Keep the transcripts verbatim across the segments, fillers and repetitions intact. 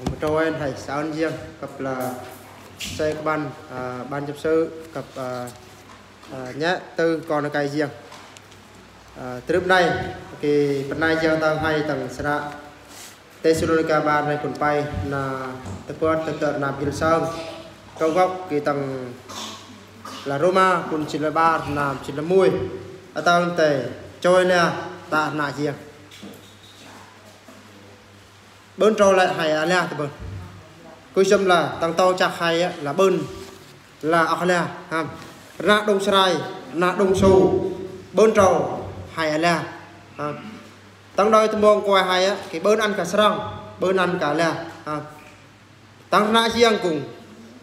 Mă trôi hei săn ying kăp la sĕ kơ ban, à, ban chấp sự kăp, à, à, nhé tư kon nơkai ying. À, trip nai, kơ pơnai ying tang hei tang sra Têsalônika ƀar nai kŭn pai na tơpơ̆t tơtơ̆ na bil sơng. Kơ̆ng gŏk kơ tang la Rôma kŭn čin la ƀar na čin la mui. Atang te choi lea ta na ying. Bơ̆n trô lĕ hei a lea tơ bơ̆n. Kơ sơm la tang tâu čak hei a la bơ̆n la ăk lea, ha. Ră đung srai, ră đung su. Bơ̆n trô hei a lea, ha. Tang đôi tơmong kuai hei a, kơ bơ̆n ăn kơ srăng, bơ̆n ăn kơ lea, ha. Tang ră ying kŭng,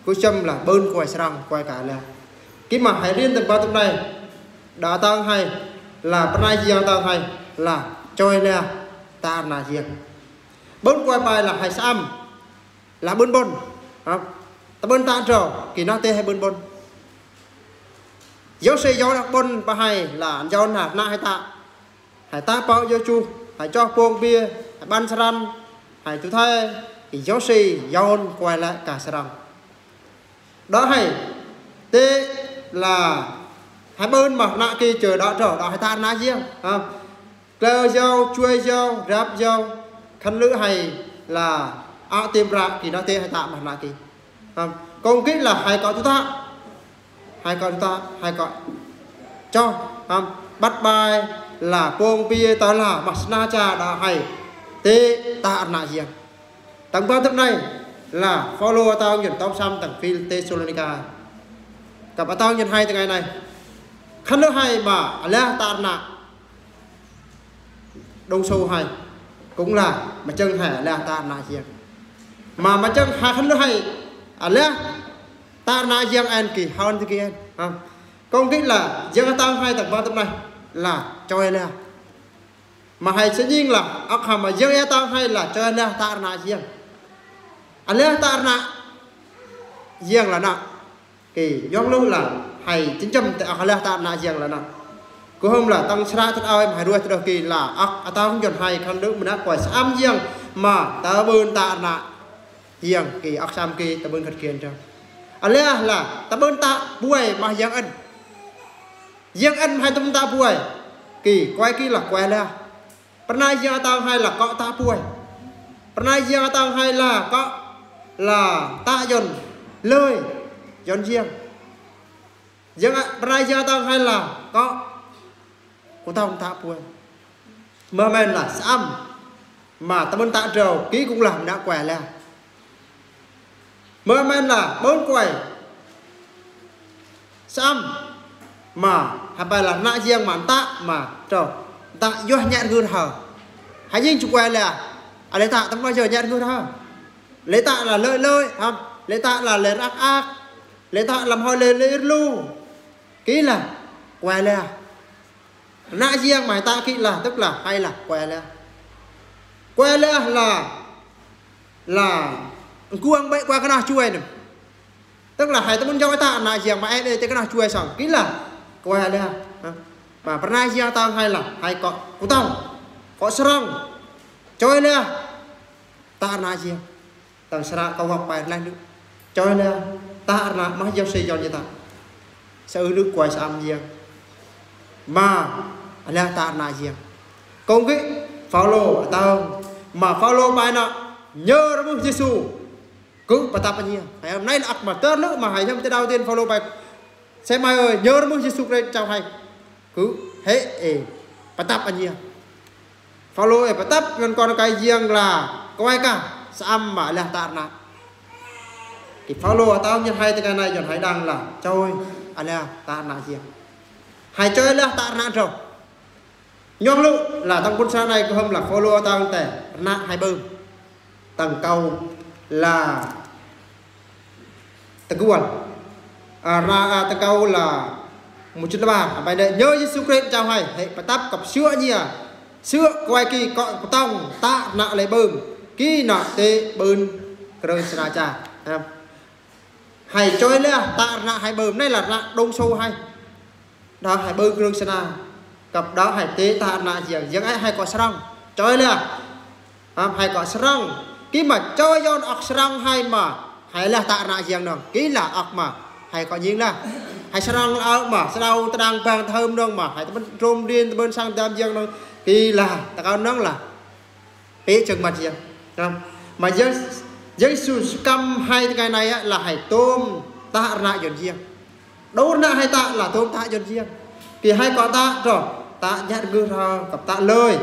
kơ sơm la bơ̆n kuai srăng, kuai kơ lea. Kơ mă hei rin tơm ba tơm nai, đa tang hei, la pơnai ying tang hei, la choi lea ta ră ying. Bơ̆n kuai pai la hei sơm, la bơ̆n bơ̆n, ha. Tơ bơ̆n ta trô, kơ na te hei bơ̆n bơ̆n. Yôsê yôn đak bơ̆n pa hei, la yôn ha, na hei ta. Hei ta pao yô chu, hei choh pông bia, hei ƀăn srăn, hei tu thai, kơ Yôsê yôn kuai lĕ kơ srăng. Đa hei, te la, hei bơ̆n mă na kơ chơ đa trô, đa hei ta na ying, ha. Klơ yô, chuai yô, rap yô, khăn lư̆ hei la, a tim ră kơ na te hei ta mă na kơ. Ha, kông kĭ la hei kơ tu ta. Hei kơ tu ta, hei kơ. Chô, ha, băt bai la pông bia ta la, mă sna cha đa hei. Te ta na ying. Tang ba tơm nai, la Phôlô atang yôn tông sơm tang phil Têsalônika. Kăp atang yôn hei tơngai nai. Khăn lư̆ hei mă, a lea ta na. Đung su hei, kŭng la, mă chơng hei, a lea ta na ying. Mă, mă chơng hei khăn lư̆ hei, a lea ta na ying ăn kơ, hôn tơ kơ ăn, ha. Kông kĭ la, ying atang hei tang ba tơm nai, la, choi lea. Mă hei sơnying la, ăk ha mă ying atang hei la, choi lea ta na ying. A lea ta na ying la na. Kơ, yong lu la, hei, chính chăm te ăk lea ta na ying la na. Kơ hôm la, tang sra tơt ao em hei ruai tơdơh kơ la, ăk, atang yôn hei khăn lư̆ mă na kuai sơm ying, mă, tơ bơ̆n ta na ying, kơ, ăk sơm kơ, tơ bơ̆n khăt kiên chăng. A lea la, tơ bơ̆n ta buai, mă ying ăn. Ying ăn hei tơm ta buai. Kơ, kuai kơ la, kuai lea. Pơnai ying atang hei la kơ ta buai. Pơnai ying atang hei la kơ la ta yôn lơi, yôn ying. Ying a, pơnai ying atang hei la kơ kŭ tông ta buai. Mơmen la sơm. Mă tơ bơ̆n ta trô, kơ kŭng la mă na kuai lea. Mơmen la, bơ̆n kuai. Sơm. Mă, hei pai la na ying mă ta, mă, trô. Ta yua nhăt ngư hơ. Hei ying chu kuai lea. A lĕ ta, tơm ba yua nhăt ngư hơ. Lĕ ta la lơi lơi, ha. Lĕ ta la lĕ rak ak. Lĕ ta lam hơ lĕ lĕ lu. Kơ la, kuai lea. Na ying mă hei ta kơ la, tức là hei la, kuai lea. Kuai lea la, la, kuang bai kuai kơ na chuai nơm. Tức là hei tơ bơ̆n yong ta na ying mă e lĕ te kơ na chuai song. Kơ la, kuai lea. Ha. Mă pơnai ying atang hei la, hei kơ, kŭ tông. Kơ srăng. Choi lea. Ta na ying. Tang sra kơ wăk pai rơnai nư. Choi lea, ta rơna mă Yôsê yôn yơ ta. Sa ư nư kuai sơm ying. Mă, a lea ta rơna ying. Kông kĭ, Phôlô, atang. Mă Phôlô pai na, nhơ rơmưh Yêsu. Kơ pơtăp anhia. Hei, nai la ăk mă tơr nư mă hei, hiam tơ đao tiên Phôlô pai. Sơmai ơi, nhơ rơmưh Yêsu Krist chao hei. Kơ, hei, ê, pơtăp anhia. Phôlô ê pơtăp ngăn kon kai ying la, kuai kơ, sơm mă a lea ta rơna. Kơ Phôlô atang yôn hei tơkai nai yôn hei đang la, choi, a lea ta rơna ying. Hei choi a lea ta rơna trô. Nhong lu, la tang pun sa nai kơhăm la Phôlô atang te, rơna hei bơm. Tang kâu la tơguan. A, rơna, a, tang kâu la mŭt chit la ba. A, bai nê nhơ Yêsu Krist chao hei, hei pơtăp kăp sơ̆ anhia. Sơ̆ kuai kơ kŏ kơtong ta rơna lei bơm. Kơ na tê bơ̆n krơ̆ng sơna cha. Ha. Hei choi leh ta rơna hei bơm. Nê la rơna đŏng sô hei. Đa hei bơ̆n krơ̆ng sơna. Kăp đa hei tê ta rơna ying. Ying ê hei kŏ srăng. Choi leh. Ha, hei kŏ srăng. Ki ma choi yon ŏk srăng hai ma, hai lah tă rnă jiăng nong. Ki lah ŏk ma, hai kŏ jing lah. Hai srăng ăk ma, srăng tơdang bang tơhơm nong ma, hai tơbơn trôm đin, tơbơn sang dam jiăng nong. Ki lah, tơkŏn nong lah. Pĕ jơ̆ng măt jiăng. Nong. Ma jiăng, jiăng su sukăm hai tơkai nai lah hai tôm tă rnă yon jiăng. Đô rnă hai tă lah tôm tă yon jiăng. Ki hai kŏ tă, tơ, tă jăt gơh rơ, kăp tă lơi.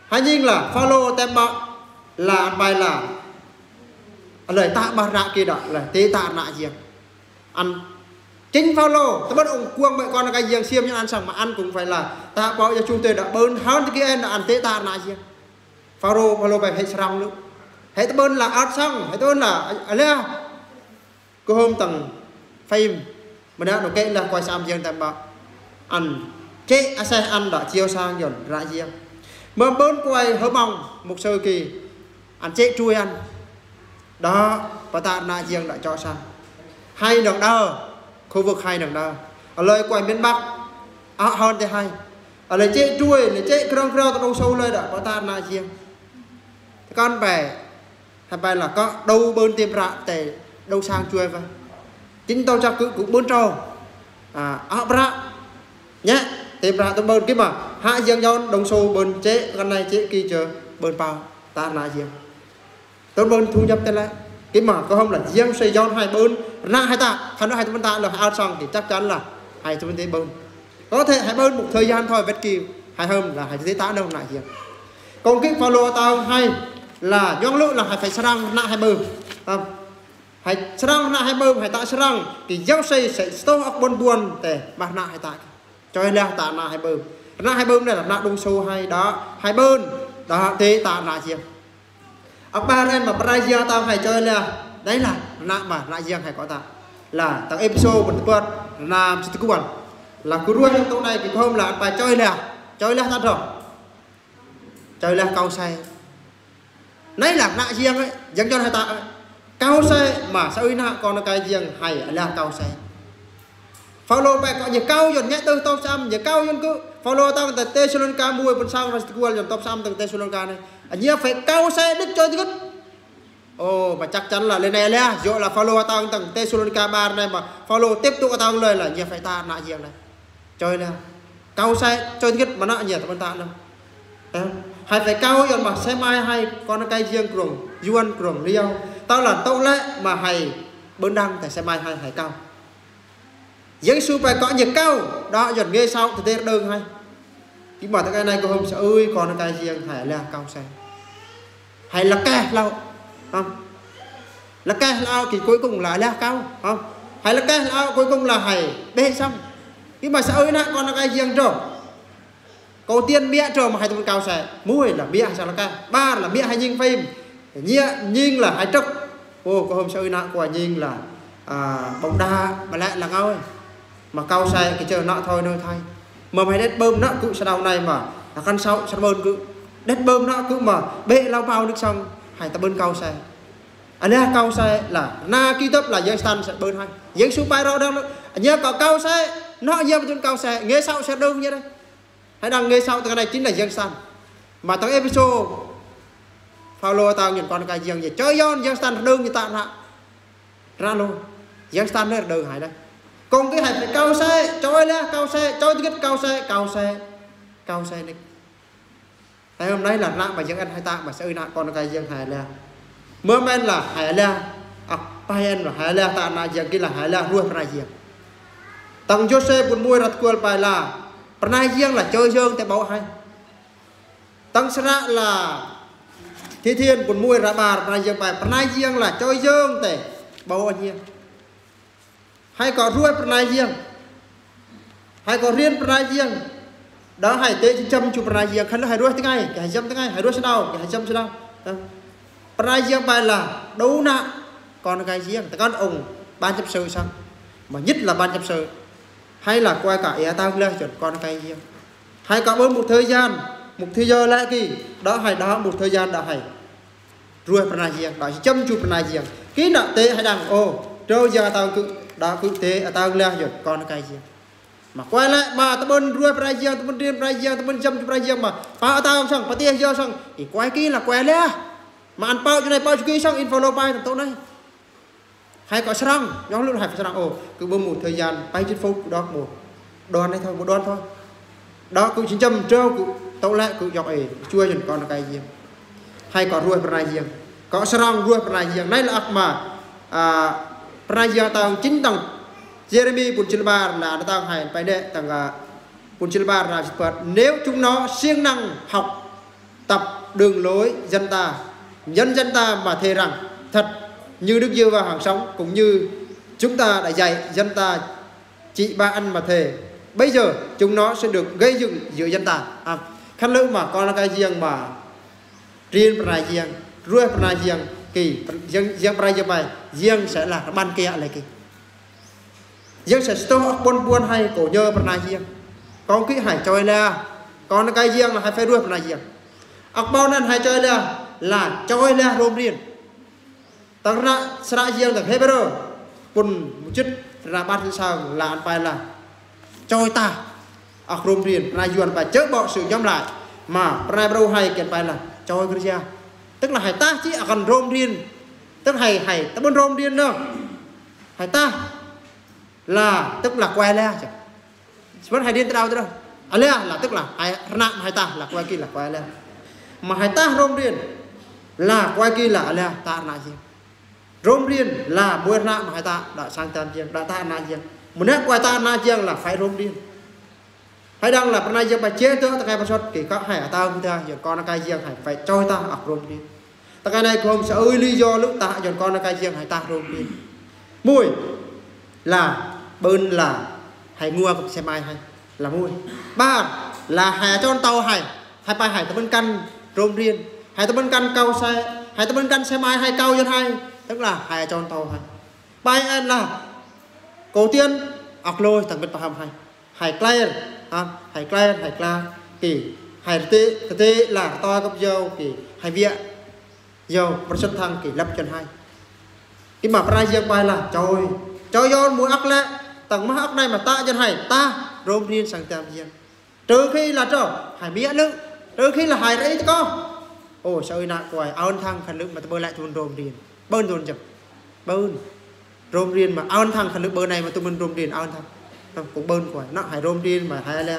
Hai jing lah, Phao-lô tơm ƀă lah, ăn pai lah. Lơi tă ƀă rnă ki đă, lah, tê tă rnă jiăng. Ăn, chính Phao-lô, tơbơn ung kuang ƀơi kon aka jiăng siêm ñu ăn săng ma ăn cũng phải là, tă pơ ya chung tê đă bơn, hơn tê ki en đă ăn tê tă rnă jiăng. Phao-lô, Phao-lô ƀai hĕ srăng lu. Hĕ tơbơn lah ăt săng, hĕ tơbơn lah, alia. Kơ hôm tăng phim, mơnă nô kĕ lah kuai sam jiăng tơm ƀă. Ăn, chĕ aseh ăn đă chiêu sang yon, rnă jiăng. Mơm bơn kuai hơmăng, mục sư ki. Ăn chĕ trui ăn. Đă, pơtă rnă jiăng đă chŏ sang. Hai nong đơ, khu vực hai nong đơ. Alơi kuai miền Bắc, ă hơn tê hai. Alơi chĕ trui, lơi chĕ krong krong tơ đô sâu lơi đă, pơtă rnă jiăng. Tơkŏn ƀai, Hai ƀai lah kơ đô bơn têm prăk tê đô sang chuai ƀă. Chính tâu čak kơ, kơ bơn trâu. À, ă prăk. Nhé, têm prăk tôm bơn ki ma. Hă jiăng yon đong sô bơn chĕ, kăn nai chĕ ki chơ bơn pao. Tă rnă jiăng. Tôm bơn thu nhập tê lĕ. Ki ma, kơ hôm lah jiăng sơi yon hai bơn. Rnă hai tă, khăn hai tôm bơn tă lah hai ăt săng ki chắc chắn lah hai tôm bơn tê bơn. Có thể hai bơn một thời gian thôi, ƀĕt ki hai hôm lah hai tê tă nong rnă jiăng. Kông kik Phao-lô tơm hai lah, yong lu lah hai phải srăng rnă hai bơm. Tơm. Hai srăng rnă hai bơm, hai tă srăng. Ki yau sơi sĕ sơtô ŏk ƀon ƀon tê, ƀă rnă hai tă. Choi lah tă rnă hai bơm. Rnă hai bơm nê lah rnă đung sô hai đă, hai bơn. Đă tê tă rnă jiăng. Ăk ƀa ren ma pơrai jiăng tơm hai choi lah. Đei lah, rnă ma, rnă jiăng hai kŏ tă. Lah, tang Êphêsô ƀon tơpơt, rnăm sơtơguan. Lah kơ ruai tông nai ki kông lah, ăn pai choi lah. Choi lah tă drong. Choi lah kâu sĕ. Nai lah rnă jiăng ơi, jiăng yon hai tă ơi. Kâu sĕ ma, sa ơi nă kon aka jiăng hai, lah kâu sĕ. Phao-lô pai kơ ñu kâu yon, ñu tơ tŏp sam, ñu kâu yon kơ. Phao-lô tang tơ Têsalônika muai ƀon sang rnăm sơtơguan yon tŏp sam tơ Têsalônika nê. Ñu phải kâu sĕ đĭ choi tơgĭt. Ô, ma chắc chắn lah, lơi nai lah, yua lah Phao-lô tang tơ Têsalônika ƀar nê ma. Phao-lô tiếp tục tang lơi lah, ñu phải tă rnă jiăng nê. Choi lah. Kâu sĕ, choi tơgĭt mơnă ñu tơbơn tă nong. Hai phải kâu yon ma sĕ mai hai kon aka jiăng krong, yuan krong, liao. Tơl lah tŏ lĕ ma hai bơn đang tê sĕ mai hai hai kâu. Yêsu pai kơ ñu kâu, đă yon ngê sau tơdêr đơng hai. Ki ma tơkai nai kơ hôm sa ơi kon aka jiăng hai lah kâu sĕ. Hai lăk keh hlâo. Hă? Lăk keh hlâo ki cuối cùng là lăk kâu. Hă? Hai lăk keh hlâo cuối cùng là hai bĕ săm. Ki ma sa ơi nă kon aka jiăng drong. Kâu tiên miă drong ma hai tơbơn kâu sĕ. Muai lah miă hai sa lăk keh. Ƀar lah miă hai nhing phim. Nhiă nhing lah hai trăk. Ô, kơ hôm sa ơi nă kua nhing lah, à, bóng đá, ƀă lĕ lah ngao. Ma kâu sĕ ki chơ nă thoi nơ thoi. Ma mai đet bơm nă kơ sa đao nai ma. Lah kăn sau sa bơn kơ. Đet bơm nă kơ ma. Bĕ lau pao nĭk song. Hai tơbơn kâu sĕ. Alia kâu sĕ lah. Nă ki tơp lah Yang Satan sĕ bơn hai. Yêsu pai rô đang lu. Ñu kơ kâu sĕ. Nă ñu bơtŭn kâu sĕ. Ngê sau sĕ đơng ñu đei. Hai đang ngê sau tơkai nai chính là Yang Satan. Ma tang Êphêsô. Phao-lô tang yon kon aka jiăng ñu. Choi yon Yang Satan đơng ñu tă nă. Ră lu, Yang Satan nê đơng hai đa. Kông kik hai phải kâu sĕ, choi lah, kâu sĕ, choi tơgĭt kâu sĕ, kâu sĕ. Kâu sĕ nê. Tơm hôm nai lah rnă ma Yang ăn hai tă ma sa ơi nă kon aka jiăng hai lah. Mơm en lah hai lah. Ăk pai en lah hai lah tă rnă jiăng ki lah hai lah ruai pơnai jiăng. Tang Yôsep ƀon muai ră tơkual pai lah. Pơnai jiăng lah choi yơng tê ƀâo hai. Tang sơnă lah Thi Thiên ƀon muai ră ƀar pơnai jiăng pai, pơnai jiăng lah choi yơng tê ƀâo hai. Hai kơ ruai pơnai jiăng. Hai kơ rian pơnai jiăng. Đă hai tê jăm chu pơnai jiăng, khăn lu hai ruai tơngai, kơ hai jăm tơngai, hai ruai sa đao, kơ hai jăm sa đao. Pơnai jiăng pai lah, đô nă kon aka jiăng, tơkăn ung ban chấp sự săng. Ma nhất là ban chấp sự. Hai lah kuai kơ ia tao lah chon kon aka jiăng. Hai kơ bơm một thời gian, một thời giờ lĕ ki, đă hai đă một thời gian đă hai. Ruai pơnai jiăng, đă jăm chu pơnai jiăng. Ki nă tê hai đang ô, trâu ia tao kơ, đă kơ tê tao lah chon kon aka jiăng. Ma kuai lĕ, ma tơbơn ruai pơnai jiăng, tơbơn rian pơnai jiăng, tơbơn jăm chu pơnai jiăng ma. Pa tao săng, pa tê ia săng, i kuai ki lah kuai lah. Mă ăn pă jơ nai pă jơ ki sŏng in follow pai tang tŏ nai. Hai kơ srăng, yong lu hai srăng ô, kơ bơmu thời gian pai jit phút đŏk mu. Đoan nai thôi, mu đoan thôi. Đŏk kơ chính chăm trâu kơ tŏ lĕ kơ yŏk ê, chua jăn kon kai jiăng. Hai kơ ruah pơnai jiăng. Kơ srăng ruah pơnai jiăng. Nai lă ăk mă, a, pơnai jiăng tang chính tang Jeremi pun chilbar lă tang hai pai đe tang, a, pun chilbar lă chilbar. Nếu chúng nó siêng năng học tập đường lối dân ta, nhân dân ta mà thề rằng, thật như Đức Giê-hô-va hằng sống, cũng như chúng ta đã dạy dân ta chỉ ba ăn mà thề, bây giờ chúng nó sẽ được gây dựng giữa dân ta. A, khăn lưh mă kon kai jiăng mă rin pơnai jiăng, ruah pơnai jiăng, kơ jiăng, jiăng pơnai jiăng pai, jiăng sẽ là ban kia lĕ kơ Jiăng sa sơtoh ăk ƀon ƀon hai kơ nhơ pơnai jiăng. Kông kĭ hai choi lĕ. Kon kai jiăng lă hai phải ruah pơnai jiăng. Ăk ƀon anŭn hai choi lĕ lă choi lĕ hrôm rin. Tang ră sră jiăng tang Hêbrơ. Pun mơjĭt ră ƀar tin sang lă ăn pai lă choi tah ăk hrôm rin. Pơnai Yuan pai chơ ƀô̆ sự nhóm lại. Mă pơnai Hêbrơ hai kiăng pai lă choi kơ jia. Tức là hai tah či ăk hrôm rin. Tức hai hai tah ƀon hrôm rin nơh. Hai tah lă tức là kuai lĕ. Sơmăn hai rin tơdao tơdao. A lĕ lă tức là hai rơnă hai tah lă kuai kĭ lă kuai lĕ. Mă hai tah hrôm rin lă kuai kĭ lă a lĕ tah rơnă jiăng. Hrôm rin lă ƀuai rơnă mă hai tah đă sang tam jiăng, đă tah rơnă jiăng. Mơnă kuai tah rơnă jiăng lă phải hrôm rin. Hai đang lă pơnai jiăng pai chê tơ tơkai pơsŏt kơ kă hai atâo kơ tah jiăng kon kai jiăng hai phải choi tah ăk hrôm rin. Tơkai nai kông sa ơi lý do lu tah yŏng kon kai jiăng hai tah hrôm rin. Mui lă, ƀơn lă, hai ngua kơ xe máy hai. Lă mui. Ƀar lă hai chon tàu hai. Hai pai hai tơmăn căn hrôm rin. Hai tơmăn căn kau xe. Hai tơmăn căn xe máy hai kau yŏn hai. Tức là hai chon tàu hai. Pai ăn lă. Kâu tiên, ăk lôi, tang bit paham hai. Hai klair, ha, hai klair, hai klair, kơ hai rơtê, rơtê lă rơtoi kơ yâu, kơ hai wiă yâu, pơrsăt thăng kơ lăp jăn hai. Kơ mă pơnai jiăng pai lă choi. Choi yâu mui ăk lĕ, tang mă ăk nai mă tah jăn hai, tah hrôm rin sang tam jiăng. Trừ khi lă trơ, hai miă lư̆, trừ khi lă hai rơi tơ kơ. Ô, sa ơi nă kuai, aun thăng khăn lư̆ mă tơƀơ lĕ tơmăn hrôm rin. Ƀơn tơmăn jăm. Ƀơn. Hrôm rin mă aun thăng khăn lư̆ ƀơn nai mă tơmăn hrôm rin aun thăng. Tơm kông ƀơn kuai. Nă hai hrôm rin mă hai lĕ.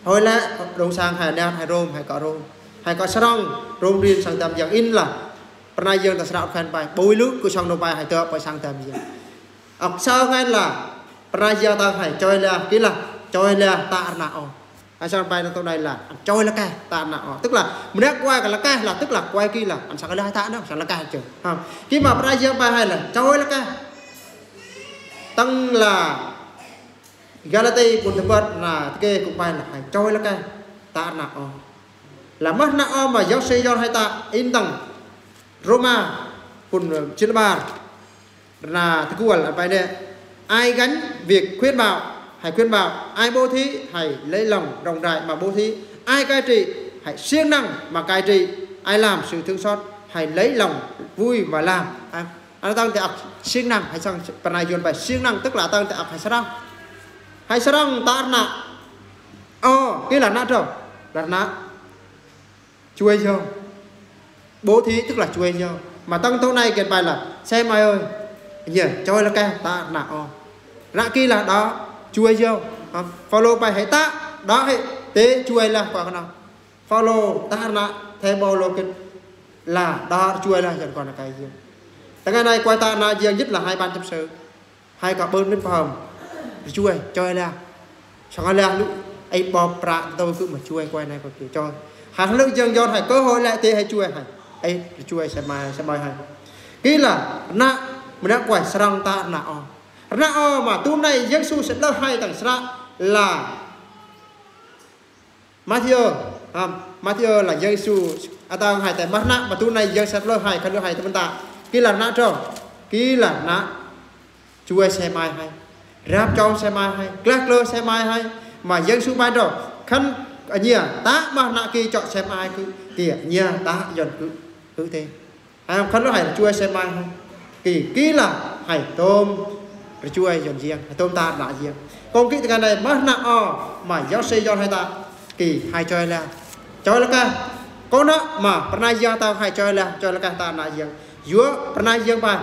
Hơi lĕ, rông sang hai lĕ, hai hrôm, hai kơ hrôm. Hai kơ srăng, hrôm rin sang tam jiăng in lă. Pơnai jiăng ta sră khăn pai. Ƀôi lư̆ kơ srăng nô pai hai tơ pai sang tam jiăng. Ăk sa ngai lă. Pơnai jiăng ta hai choi lĕ, kơ lă. Choi lĕ, tah rơnă ô. Hai sang pai nă tơ nai lă, ăn choi lĕ kơ, tah rơnă ô. Tức là, mơnă kuai kơ lĕ kơ lă, tức là kuai kơ lă, ăn sang lĕ hai tah nă, sang lĕ kơ chơ. Ha. Kơ mă pơnai jiăng pai hai lă, choi lĕ kơ. Tang lă, Galati pun tơbăt nă, tơkê kông pai lă, hai choi lĕ kơ, tah rơnă ô. Lă mă rơnă ô mă, yŏk si yŏn hai tah, in tang, Rôma, pun, ơ, jilbar. Rơnă tơkual ăn pai nĕ. Ai gánh việc khuyến bảo, hãy khuyến bảo. Ai bố thí, hãy lấy lòng rộng rãi mà bố thí. Ai cai trị, hãy siêng năng mà cai trị. Ai làm sự thương xót, hãy lấy lòng vui mà làm. Ha, anŭn tang tơ ăk siêng năng, hãy sang pơnai Yuan pai siêng năng, tức là tang tơ ăk hãy srăng. Hãy srăng tah rơnă. Ô, kơ lă rơnă trơ. Lă rơnă. Chuê yơh. Bố thí tức là chuê yơh. Mă tang tơ nai kiăng pai lă. Xe máy ơi. Nhia, choi lĕ kơ tah rơnă ô. Ră kơ lă đă chuê yơh. Ha, Phaolô pai hai tah, đă hai tơ chuê lĕ kơ kơnong. Phaolô tah rơnă, thê Phaolô kơ lă đă chuê lĕ yŏng kon kai jiăng. Tơngai nai kuai tah rơnă jiăng jĭt lă hai ƀan chăp sơ. Hai kơ ƀơn mĭn pơhăm. Rơchuê, choi lĕ. Sang lĕ lu, ai ƀô̆ pră tơ kơ mă chuê kuai nai kuai kơ choi. Hai lu jiăng yŏn hai kơ hơi lĕ tơ hai chuê hai. Ai, rơchuê xe máy, xe máy hai. Kơ lă, rơnă, mơnă kuai srăng tah rơnă ô. Rơnă ô mă tui nai Yêsu sĭt lơ hai tang sră lă. Mathiơ, ha, Mathiơ lă Yêsu, atang hai tơ mă rơnă, mă tui nai Yêsu sĭt lơ hai, khăn lư̆ hai tơmăn tah. Kơ lă rơnă trơ, kơ lă rơnă chuê xe máy hai. Răp čong xe máy hai, klă klơ xe máy hai. Mă Yêsu pai trơ, khăn, ơ, nhia, tah mă rơnă kơ čŏk xe máy kơ, kơ nhia, tah yŏn kơ, kơ tê. Hai khăn lư̆ hai rơchuê xe máy hai. Kơ, kơ lă hai tôm rơchuê yŏn jiăng, hai tôm tah rơnă jiăng. Kông kĭ tơngai nai mă rơnă ô, mă yŏk si yŏn hai tah. Kơ hai choi lĕ. Choi lĕ kơ. Kơnơ̆ mă pơnai yơng tơhai choi lah, choi lah kah ta ană yơng. Yua pơnai yơng pai.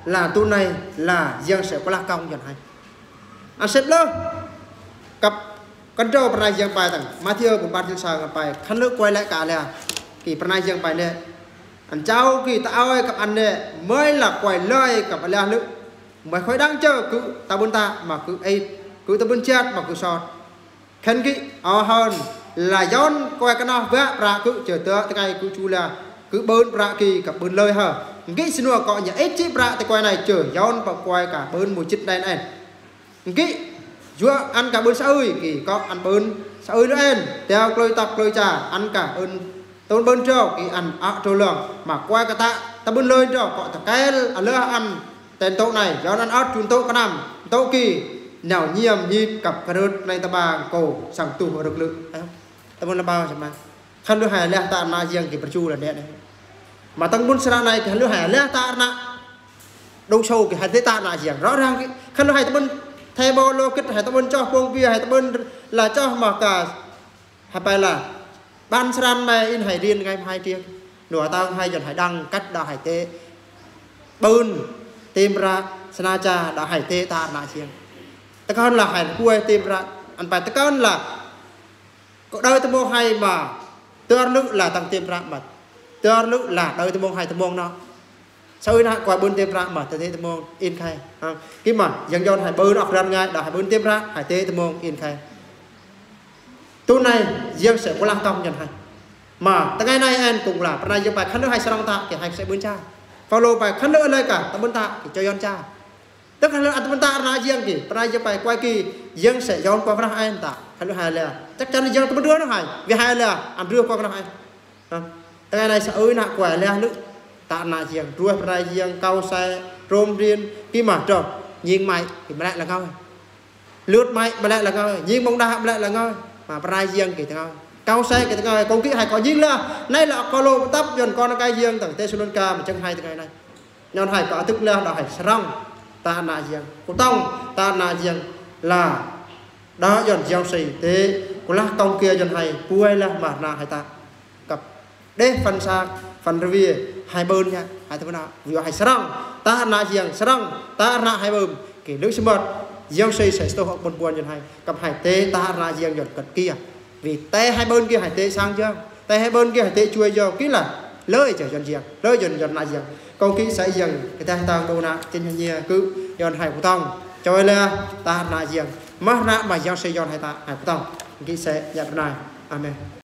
Lah tui anai lah yơng sĕ pơlah kông yơng hai. Ăn sĕp lơ. Kăp kăn dâu pơnai yơng pai tang. Mathiơ bun bar jil sa ngăn pai. Khăn lơ kuai lĕ kơ lah. Kơ pơnai yơng pai lĕ. Ăn chau kơ ta ơi kăp ăn lĕ. Mơi lah kuai lơi kăp lah lơ. Mơi khoi đang chơ kơ ta bun ta mă kơ ê. Kơ ta bun chat mă kơ sot. Khăn kơ, ơ hơ̆n, lah yon kuai kơnơ̆ bă prăk kơ, chơ tơ tơkai kơ chu lah, kơ bơ̆n prăk kơ, kăp bơ̆n lơi hă. Ngă sĭ nua kơ nhă ê chi prăk tơ kuai anai chơ, yon pă kuai kơ bơ̆n mu chit đen en. Ngă, yua ăn kơ bơ̆n sa ơi, kơ, kơ ăn bơ̆n sa ơi lơi en, teo klơi tăk klơi cha, ăn kơ bơ̆n, tơl bơ̆n trô, kơ ăn ă trô lăng, mă kuai kơ ta, ta bơ̆n lơi trô, kơ ta kel, a lơ ăn, Ten tô̆ anai, yon ăn ăt chun tô̆ kơnăm, tô̆ kơ, nao nhem nhit kăp kơnơ̆t anai ta ba kơ, sang tuh rơ̆k lơ̆k. Ơ, ta bơ̆n lah bao sa mă. Khăn lơ hai lah ta ană yơng kơ pơchu lah nĕ nĕ. Mă tơ̆ng bơ̆n sơra anai kơ khăn lơ hai lah ta ană. Đông sâu kơ hai tê ta ană yơng. Rõ ràng kơ, khăn lơ hai ta bơ̆n, thê bô lô kĭt hai ta bơ̆n choh pông bia hai ta bơ̆n lah choh mă kơ Hai pai lah. Ƀăn sơran mă in hai riêng ngai hai riêng. Nua tang hai yơn hai đăng kăt đa hai tê. Bưn. Tim ră. Sơnă cha đa hai tê ta ană yơng. Tơkăn lah hai kuai tim ră. Ăn pai tơkăn lah. Kơ đơi tơmông hai mă. Tơr lư̆ lah tang tim ră mă. Tơr lư̆ lah đơi tơmông hai tơmông nă. Sa ơi nă kuai bưn tim ră mă tê tê tơmông in khai. Ha. Kơ mă, yơn yơn hai bưn ăp răn ngai, đa hai bưn tim ră, hai tê tơmông in khai. Tui anai, yơn sĕ pơlah kông yơn hai. Mă, tơngai anai en kông lah, pơnai yơn pai khăn lơ hai sơnong ta, kơ hai sĕ bưn cha. Phaulô pai khăn lơ lơi kơ, ta bưn ta, kơ chơ yơn cha. Tơ khăn lơ ăn ta bưn ta ană yơn kơ, pơnai yơn pai kuai kơ, yơn sĕ yơn kuai pơnah en ta, khăn lơ hai lĕ. Chắc chắn yơn ta bưn rưh nă hai, vì hai lĕ, ăn rưh kuai pơnah en. Ha. Tơngai anai sa ơi nă kuai lĕ lư̆. Ta ană yơn, rưh pơnai yơn, kâu se, rôm rin, kơ mă trô. Nhing mai, kơ mă lĕ lah ngơi. Lưt mai, mă lĕ lah ngơi. Nhing mông đah, mă lĕ lah ngơi. Mă pơnai yơn kơ tơngai. Kâu se kơ tơngai, kông kơ hai kơ nhing lah. Anai lah kơ lô tăp yơn kơ ană kai yơn tang, Têsalônika mă chăng hai tơngai anai. Nhơn hai kơ atŭk lah đa hai sơnong. Ta ană yơn. Kơtong, ta ană yơn. Lah. Đa yơn yơn sĕ tê. Kơlah kông kơ yơn hai. Puai lah mă ană hai ta. Kăp đeh phan sak, phan rvie, hai bưn yă, hai tơmơnă, yua hai sơnong, ta ană yơn sơnong, ta ană hai bưn, kơ lư̆ sơmbat, yơn sĕ sĕ sơtô hŏk bưn bưn yơn hai, kăp hai tê, ta ană yơn yơn kăt kia. Vì tê hai bưn kia hai tê sang yơn, tê hai bưn kia hai tê chuai yơn, kơ lah, lơi yơn yơn yơn, lơi yơn yơn ană yơn. Kông kơ sa yơn, kơ tê hai tang đô nă, chên yơn nhia, kơ yơn hai kơtong, choi lah, ta ană yơn, mă ană mă yơn sĕ yơn hai ta, hai kơtong, kơ sa yă bơnai. Amen.